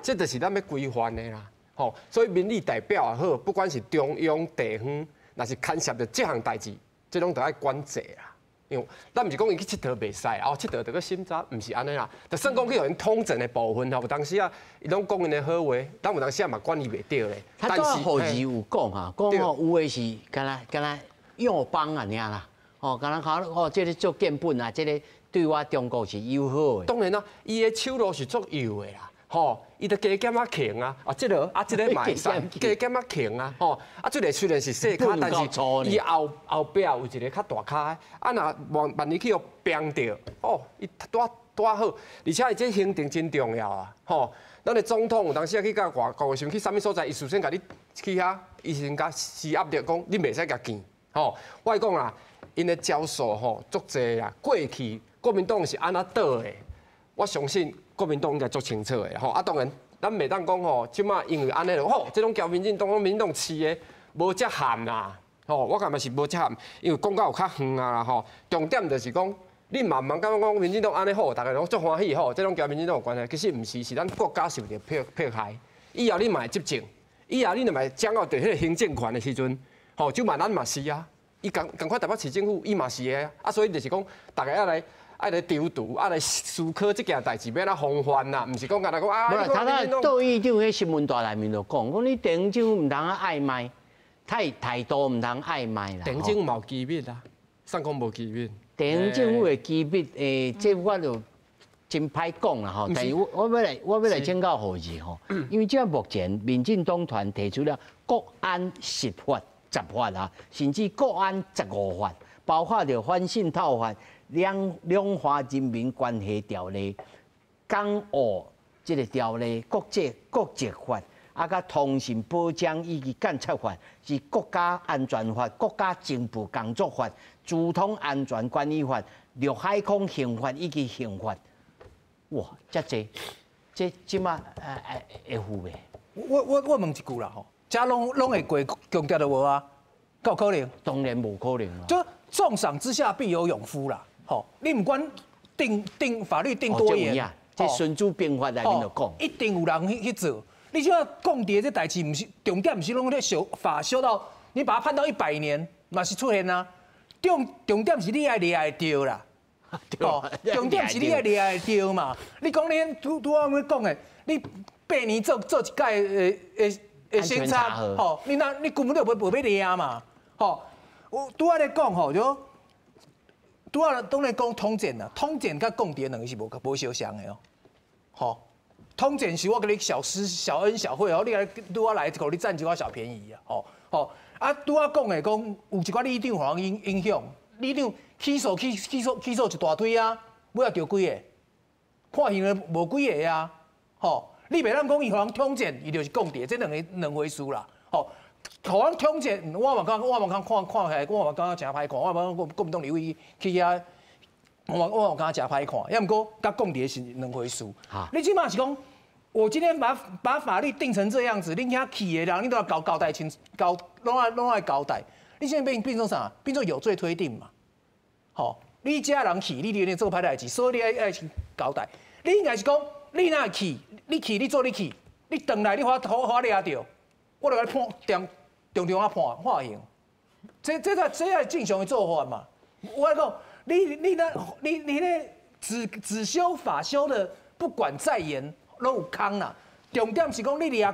这就是咱欲规范的啦，吼！所以民意代表也好，不管是中央、地方，若是牵涉著这项代志，这拢著爱管制啦。因为咱毋是讲伊去𨑨迌袂使，哦，𨑨迌著阁审查，毋是按呢啦。就算讲去予𪜶统战的部分吼，有当时啊，伊拢讲𪜶的好话，咱有当时啊嘛管伊袂著咧。他拄仔何时有讲哈，讲吼有的是敢若敢若友邦啊，爾啦，吼，敢若看哦，這个做建本啊，這个對我中國是友好的。當然啦，伊的手路是足幼的啦，吼，伊就加減仔強啊，啊，這个啊，這个嘛會使加減仔強啊，吼，啊，這个雖然是細跤，但是伊後後壁有一个較大跤的，啊，若萬萬一去予煏著，哦，伊拄拄好，而且伊這行程真重要啊，吼，咱的總統有當時啊去到外國的時陣，去啥物所在，伊事先共你去遐，伊先共施壓著講，你袂使共見，吼，我會講啦，𪜶的招數吼足濟啦，過去國民黨是按怎倒的，我相信國民黨應該足清楚的，吼，啊，當然，咱袂當講吼，這馬因為按呢，吼，這攏交民進黨，民進黨飼的，無遮悍啦，吼，我感覺是無遮悍，因為講到有較遠啊，吼，重點就是講，你嘛毋通感覺講民進黨按呢好，逐个攏足歡喜吼，這攏交民進黨有關係，其實毋是，是咱國家受著迫迫害，以後你嘛會執政，以後你若嘛掌握著彼个行政權的時陣，吼，就嘛咱嘛是啊，伊仝仝款台北市政府，伊嘛是的啊，所以就是講，逐个愛來。愛來調度，愛來思考這件代誌欲按怎防範啦，毋是講干焦講啊。無啦，頭先杜議長彼新聞台內面就講，講你地方政府毋通曖昧，態度毋通曖昧啦。地方政府嘛有機密啊，啥講無機密？地方政府的機密，這我就真歹講啦吼。但是我欲來請教何志吼，因為這目前民進黨團提出了國安十法、十法啊，甚至國安15法，包括著反滲透法。兩華人民關係條例、港澳這个條例、國際國籍法，啊，佮通訊保障以及監察法，是國家安全法、國家情報工作法、資通安全管理法、陸海空刑法以及刑法。哇，遮濟，這這馬會付袂？我問一句啦吼，這攏會過強調就無啊？敢有可能？當然無可能啦。就重賞之下必有勇夫啦。吼，你毋管定法律定多嚴，這孫子兵法內面就講，一定有人去做。你這馬講佇的這代誌，毋是重點，毋是攏咧修法修到你把它判到100年，嘛是出現啊。重點是你愛掠會著啦，重點是你愛掠會著嘛。你講你拄拄仔欲講的，你8年做一屆的審查，吼，你那你根本就無欲掠嘛，吼。我拄仔咧講吼，就。拄仔當咧講統戰啊，統戰佮共諜兩个是無相像的哦。吼，統戰是我共你小施小恩小惠哦，你來拄仔來予你佔一寡小便宜啊，吼吼啊，拄仔講的講有一寡里長予人影響，里長起訴起起訴起訴一大堆啊，尾仔著幾个，判刑的無幾个啊，吼，你袂當講伊予人統戰，伊就是共諜，這兩个兩回事啦，吼。予人統戰，我嘛感看起來，我嘛感覺誠歹看，我嘛感覺國民黨立委去遐，我嘛感覺誠歹看。抑毋過，佮共諜是兩回事。你這馬是講，我今天把法律定成這樣子，恁遐去的人，你都要交代清，交攏愛交代。你現在變做啥？變做有罪推定嘛？吼，你這人去，你一定做歹代誌，所以你愛交代。你應該是講，你若去，你去，你做你去，你轉來你予我掠著，我就共你判定。重重啊判刑，這正常的做法嘛。我講，你咧只修法修的，不管再嚴，攏有空啦。重點是講你掠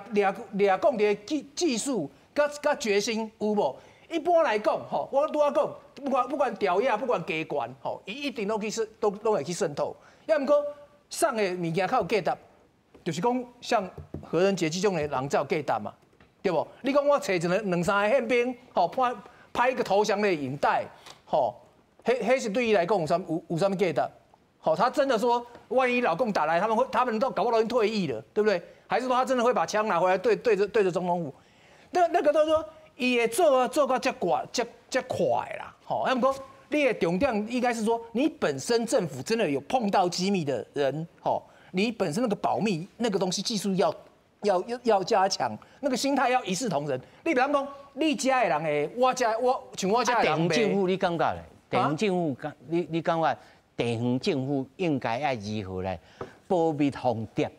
講的技術佮決心有無？一般來講，吼，我拄仔講，不管調也，不管加懸，吼，伊一定攏去滲，攏會去滲透。抑毋過送的物件較有價值，就是講像何仁傑這種的人才有價值嘛。對無？你講我揣一個兩三个憲兵，吼，拍一個投降的影帶，吼，彼是對伊來講有啥物價值？吼，他真的說，萬一老共打來，他們都搞不好都已經退役了，對不對？還是說他真的會把槍拿回來對著總統府？那個都說，伊會做到遮快遮快啦，吼。抑毋過你的重點應該是說，你本身政府真的有碰到機密的人，吼，你本身那個保密那個東西技術要加強，那個心態要一視同仁。你比方講，你遮的人會，我遮我像我遮的人。地方政府你感覺咧？地方政府你感覺地方政府應該愛如何來保密防諜的？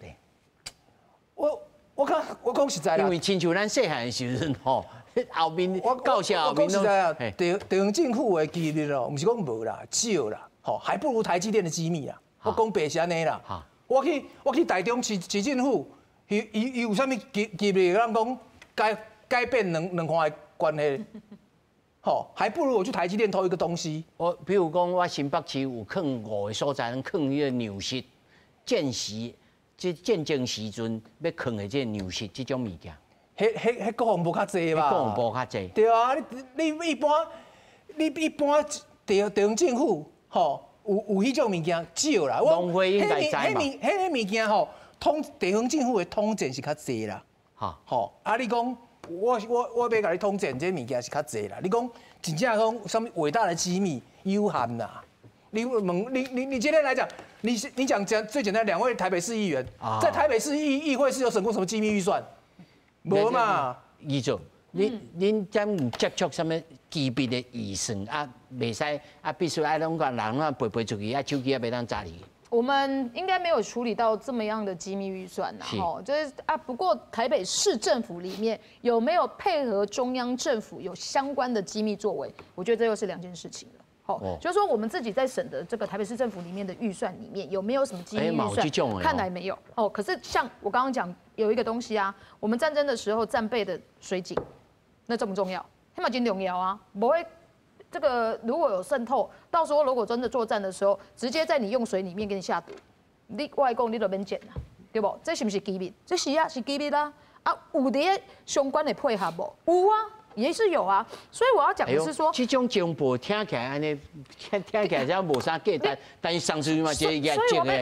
我講實在啦，因為親像咱細漢的時陣吼，後面教授後面我講實在啊，地方政府的機密哦，毋是講無啦，少啦，吼，還不如台積電的機密啦。我講白是按呢啦。我去台中市政府。伊有啥物機密？咱講改變兩岸的關係，吼，還不如我去台積電偷一個東西。我比如講，我新北市有囥五个所在，囥彼个糧食，戰時這戰爭時陣欲囥的這個糧食這種物件。彼國防部較濟吧？國防部較濟。對啊，你一般地方政府吼，有彼種物件少啦。農會應該知嘛？彼個物件吼，統地方政府的統戰是較濟啦。吼啊！你講我欲共你統戰這物件是較濟啦。你講真正講啥物偉大的機密有限啦。你問你今天來講，你講最簡單，兩位台北市議員在台北市議會是有審過什麼機密預算？無嘛？伊做，恁敢有接觸啥物機密的預算啊？袂使啊，必須愛攏共人啊背背出去啊，手機也袂當查入去。我們應該沒有處理到這麼樣的機密預算吶，吼，就是啊，不過台北市政府裡面有沒有配合中央政府有相關的機密作為？我覺得這又是兩件事情了。好，就是說我們自己在審的這個台北市政府裡面的預算裡面有沒有什麼機密預算？看來沒有。哦，可是像我剛剛講有一個東西啊，我們戰爭的時候戰備的水井，那重不重要？彼嘛真重要啊，無會這個如果有滲透，到時候如果真的作戰的時候，直接在你用水裡面給你下毒，你外公你都免撿啦，對無？這是毋是機密？這是啊，是機密啦。啊，有佇相關的配合無？有啊。也是有啊，所以我要講的是說，這種情報聽起來按呢，聽起來像無啥價值，但是上次嘛，這個所以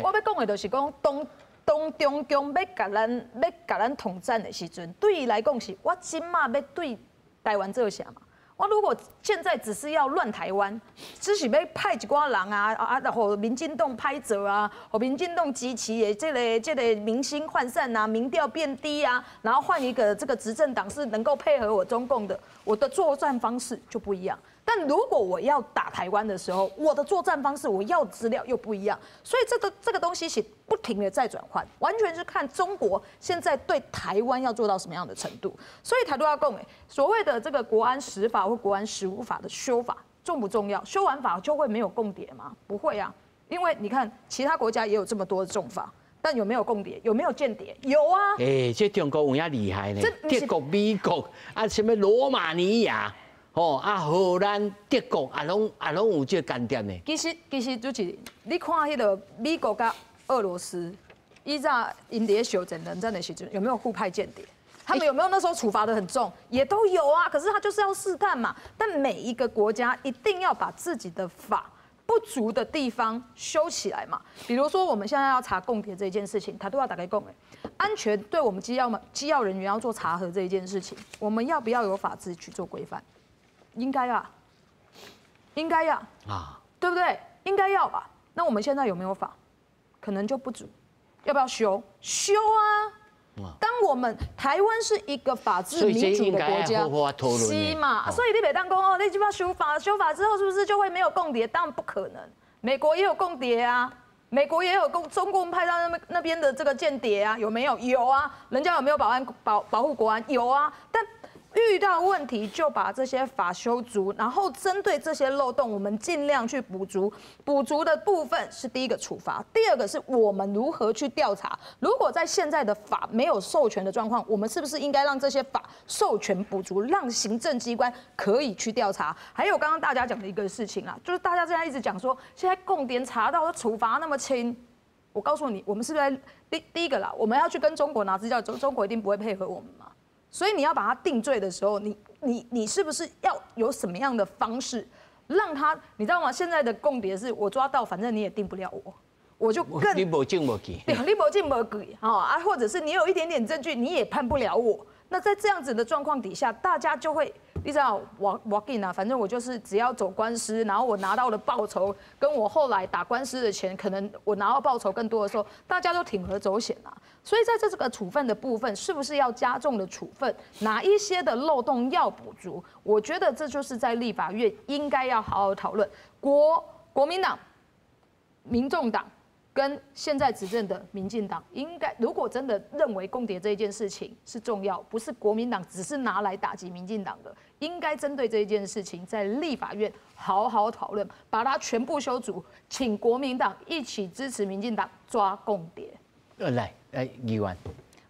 我欲講的就是講，當中共欲共咱統戰的時陣，對伊來講是，我這馬欲對台灣做啥嘛？我如果現在只是要亂台灣，只是欲派一寡人啊啊，予民進黨歹做啊，予民進黨支持的這個民心渙散啊，民調變低啊，然後換一個這個執政黨是能夠配合我中共的，我的作戰方式就不一樣。但如果我要打台灣的時候，我的作戰方式，我要資料又不一樣，所以這個東西是不停的在轉換，完全是看中國現在對台灣要做到什麼樣的程度。所以台獨要講，所謂的這個國安十法或國安15法的修法重不重要？修完法就會沒有共諜嗎？不會啊，因為你看其他國家也有這麼多的重法。但有沒有共諜？有沒有間諜？有啊！欸，這中國有影厲害呢，德國、美國啊，什麼羅馬尼亞。哦啊，荷蘭、德國啊，攏有這個間諜呢。其實就是你看彼個美國佮俄羅斯，以前𪜶佇咧相戰冷戰的時陣，有沒有互派間諜？他們有沒有那時候處罰得很重？也都有啊。可是他就是要試探嘛。但每一個國家一定要把自己的法不足的地方修起來嘛。比如說我們現在要查共諜這件事情，他都要打開共安全對我們機要人員要做查核這一件事情，我們要不要有法制去做規範？應該啊，應該要啊，對不對？應該要吧。那我們現在有沒有法？可能就不足，要不要修？修啊！當我們台灣是一個法治民主的國家，是嘛？所以你袂當講哦，你這擺修法，修法之後是不是就會沒有共諜？當然不可能。美國也有共諜啊，美國也有中共派到那邊的這個間諜啊，有沒有？有啊。人家有沒有保安保護國安？有啊。但遇到問題就把這些法修足，然後針對這些漏洞，我們盡量去補足。補足的部分是第一個處罰，第二個是我們如何去調查。如果在現在的法沒有授權的狀況，我們是不是應該讓這些法授權補足，讓行政機關可以去調查？還有剛剛大家講的一個事情啊，就是大家現在一直講說，現在共諜查到的處罰那麼輕，我告訴你，我們是不是在第一個啦？我們要去跟中國拿資料，中國一定不會配合我們嘛。所以你要把他定罪的時候，你是不是要有什麼樣的方式讓他？你知道嗎？現在的共諜是我抓到，反正你也定不了我，我就更你無證無據，對，你無證無據，啊，或者是你有一點點證據，你也判不了我。那在這樣子的狀況底下，大家就會，你知道，我給啊，反正我就是只要走官司，然後我拿到了報酬，跟我後來打官司的錢，可能我拿到報酬更多的時候，大家都鋌而走險啊。所以在這個處分的部分，是不是要加重的處分？哪一些的漏洞要補足？我覺得這就是在立法院應該要好好討論。國民黨、民眾黨跟現在執政的民進黨，應該如果真的認為共諜這一件事情是重要，不是國民黨只是拿來打擊民進黨的，應該針對這一件事情在立法院好好討論，把它全部修足，請國民黨一起支持民進黨抓共諜。來，議員，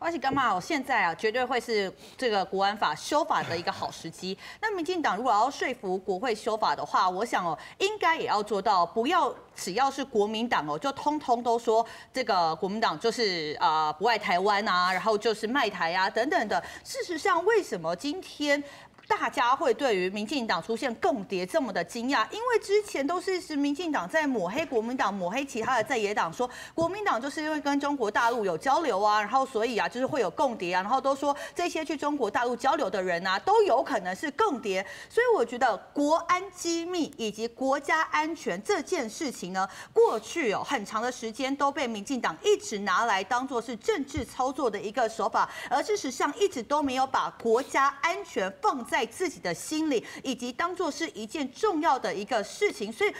我是感觉哦，现在啊，绝对会是这个国安法修法的一个好时机。那民进党如果要说服国会修法的话，我想哦，应该也要做到，不要只要是国民党哦，就通通都说这个国民党就是不爱台湾啊，然后就是卖台啊等等的。事实上，为什么今天大家会对于民进党出现共谍这么的惊讶？因为之前都是民进党在抹黑国民党，抹黑其他的在野党，说国民党就是因为跟中国大陆有交流啊，然后所以啊就是会有共谍啊，然后都说这些去中国大陆交流的人啊都有可能是共谍。所以我觉得国安机密以及国家安全这件事情呢，过去有很长的时间都被民进党一直拿来当做是政治操作的一个手法，而事实上一直都没有把国家安全放在自己的心里，以及当做是一件重要的一个事情，所以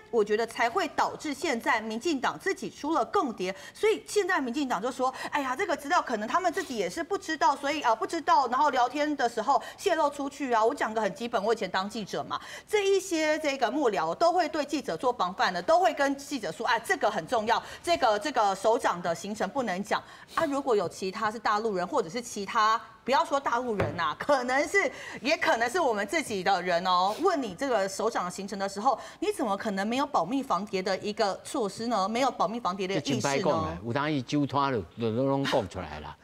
我觉得才会导致现在民进党自己出了共谍。所以现在民进党就说：“哎呀，这个资料可能他们自己也是不知道，所以啊不知道，然后聊天的时候泄露出去啊。”我讲个很基本，我以前当记者嘛，这一些这个幕僚都会对记者做防范的，都会跟记者说：“啊，这个很重要，这个首长的行程不能讲啊。”如果有其他是大陆人，或者是其他，不要说大陆人呐，可能是，也可能是我们自己的人哦。问你这个首长行程的时候，你怎么可能没有保密防谍的一个措施呢？没有保密防谍的意识呢？有当伊酒摊就拢讲出来啦。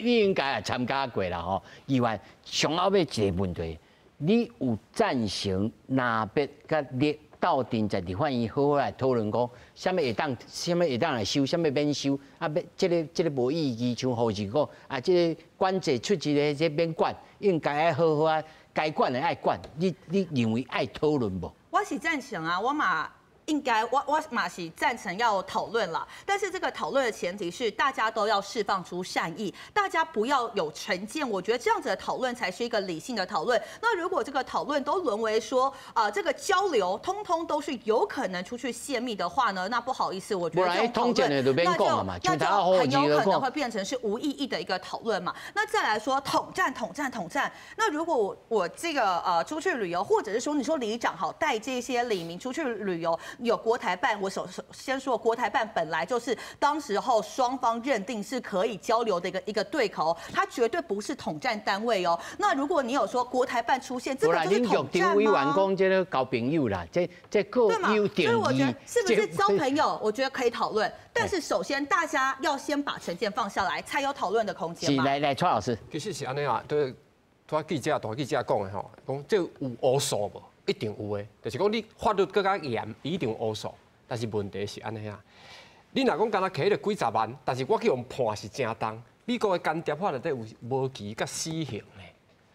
你应该也参加过啦吼。以外，上后尾一个问题，你有赞成蓝白佮绿斗阵在立法院好好来讨论讲，啥物会当，啥物会当来修，啥物免修，啊，欲这个无意义，像何志讲，啊，这个管制出一个这免管，应该爱好好啊，该管的爱管，你认为爱讨论无？我是赞成啊，我嘛应该，我嘛是赞成要讨论啦，但是这个讨论的前提是大家都要释放出善意，大家不要有成见。我觉得这样子的讨论才是一个理性的讨论。那如果这个讨论都沦为说啊，这个交流通通都是有可能出去泄密的话呢，那不好意思，我觉得这种讨论那就很有可能会变成是无意义的一个讨论嘛。那再来说统战、统战、统战。那如果我这个出去旅游，或者是说你说里长好带这些里民出去旅游，有国台办，我首先说国台办本来就是当时候双方认定是可以交流的一个对口，它绝对不是统战单位哦。那如果你有说国台办出现，这个就是统战吗？委员讲这个交朋友啦，这各有定义。所以我觉得是不是交朋友，我觉得可以讨论。但是首先大家要先把成见放下来，才有讨论的空间。是，来来，蔡老师，其实是按呢啊，对，拄仔记者大记者讲的吼，讲这有乌数无？一定有的，就是讲你法律阁较严，一定有乌数。但是问题是按呢啊，你若讲干焦摕彼个几十万，但是我去予判是诚重。美国的间谍法内底有无期佮死刑呢？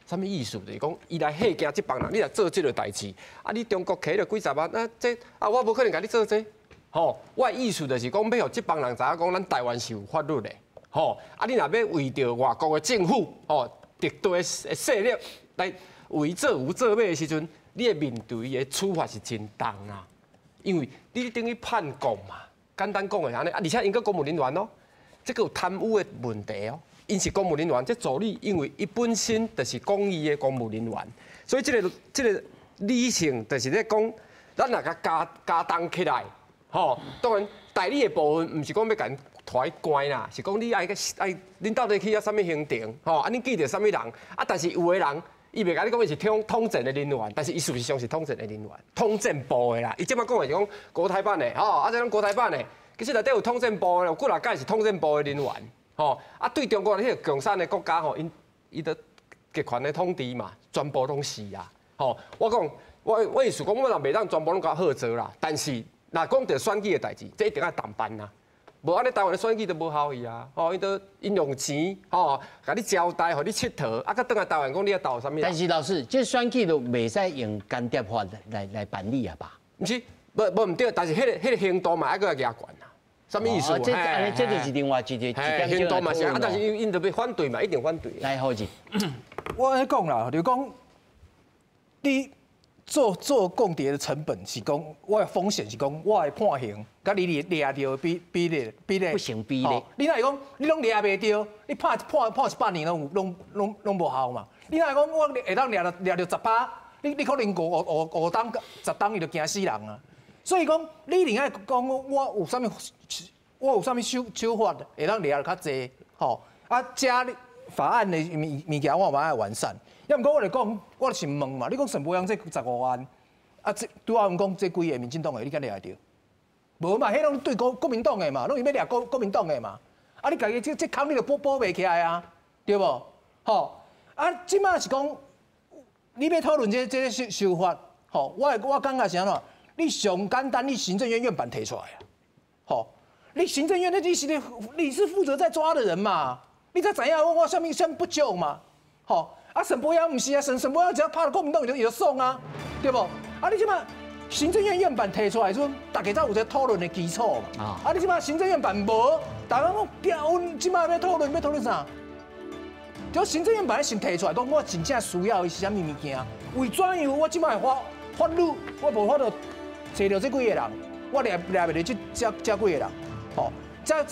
啥物意思？就是讲，伊来吓惊这帮人，你来做这个代志，啊，你中国摕彼个几十万，啊，这啊，我无可能共你做这，吼，我的意思就是讲，欲予这帮人知影讲，咱台湾是有法律的，吼，啊，你若欲为著外国的政府，吼，敌对的势力来为做牛做马的时阵，你会面对的处罚是真重啊，因为你等于叛国嘛，简单讲的按呢，啊，而且𪜶阁公务人员哦，这个有贪污的问题哦，𪜶是公务人员，这助理因为伊本身就是公益的公务人员，所以这个理性就是咧讲，咱若共加加重起来，吼，当然代理的部分毋是讲欲共𪜶拖去关啦，是讲你爱爱，恁到底去遐啥物行程，吼，啊，恁见著啥物人，啊，但是有的人，伊袂共你讲伊是统战的人员，但是伊事实上是统战的人员，统战部的啦。伊这摆讲的是讲国台办的，吼，啊，这拢国台办的，其实内底有统战部的，有几若个是统战部的人员，吼，啊，对中国彼个共产的国家吼，𪜶伊都极权的统治嘛，全部拢是啊，吼，我讲，我意思讲，我若袂当全部拢共好做啦，但是若讲著选举的代志，这一定爱同办啊。无按呢，台湾的选举都无效益啊！吼，𪜶都𪜶用钱吼，共你招待，予你𨑨迌，啊，阁转来台湾讲你欲投啥物？但是老师，这选举都袂使用间谍法来办理啊吧？毋是，无毋对，但是彼个程度嘛爱阁加悬啊。啥物意思？这就是另外一个一点程度嘛是啊，但是𪜶就欲反对嘛，一定反对。来，好子，我按呢讲啦，就讲你做共谍的成本是讲，我的风险是讲，我的判刑，佮你掠著比例不成比例。你若是讲你拢掠袂著，你判100年拢无效嘛。你若是讲我会当掠著10%，你可能五冬10冬伊就惊死人啊。所以讲，你一定爱讲我有啥物，我有啥物手法会当掠著较济，吼，啊，遮法案的物件我嘛愛完善。抑毋過我來講，我是問嘛，你講沈伯洋這15案，啊，這拄仔阮講這幾个民進黨的，你敢掠會著？無嘛，彼攏對國民黨的嘛，攏是欲掠國民黨的嘛。啊，你家己這空你就補袂起來啊，對無？吼，啊，這馬是講你欲討論這修法，吼，我感覺是按怎？你上簡單，你行政院院版提出來啊，吼，你行政院你是負責在抓的人嘛？你才知影我啥物不足嘛？吼，啊，沈伯洋毋是啊，沈伯洋只要拍了國民黨，伊就爽啊，對無？啊，你這馬行政院院版提出來時陣，大家才有一個討論的基礎嘛。啊，你這馬行政院版無，大家講，阮這馬欲討論，欲討論啥？就行政院版先提出來，講我真正需要的是啥物物件？為怎樣我這馬會法律，我無法度揣著這幾个人，我掠袂著這幾个人，吼，這。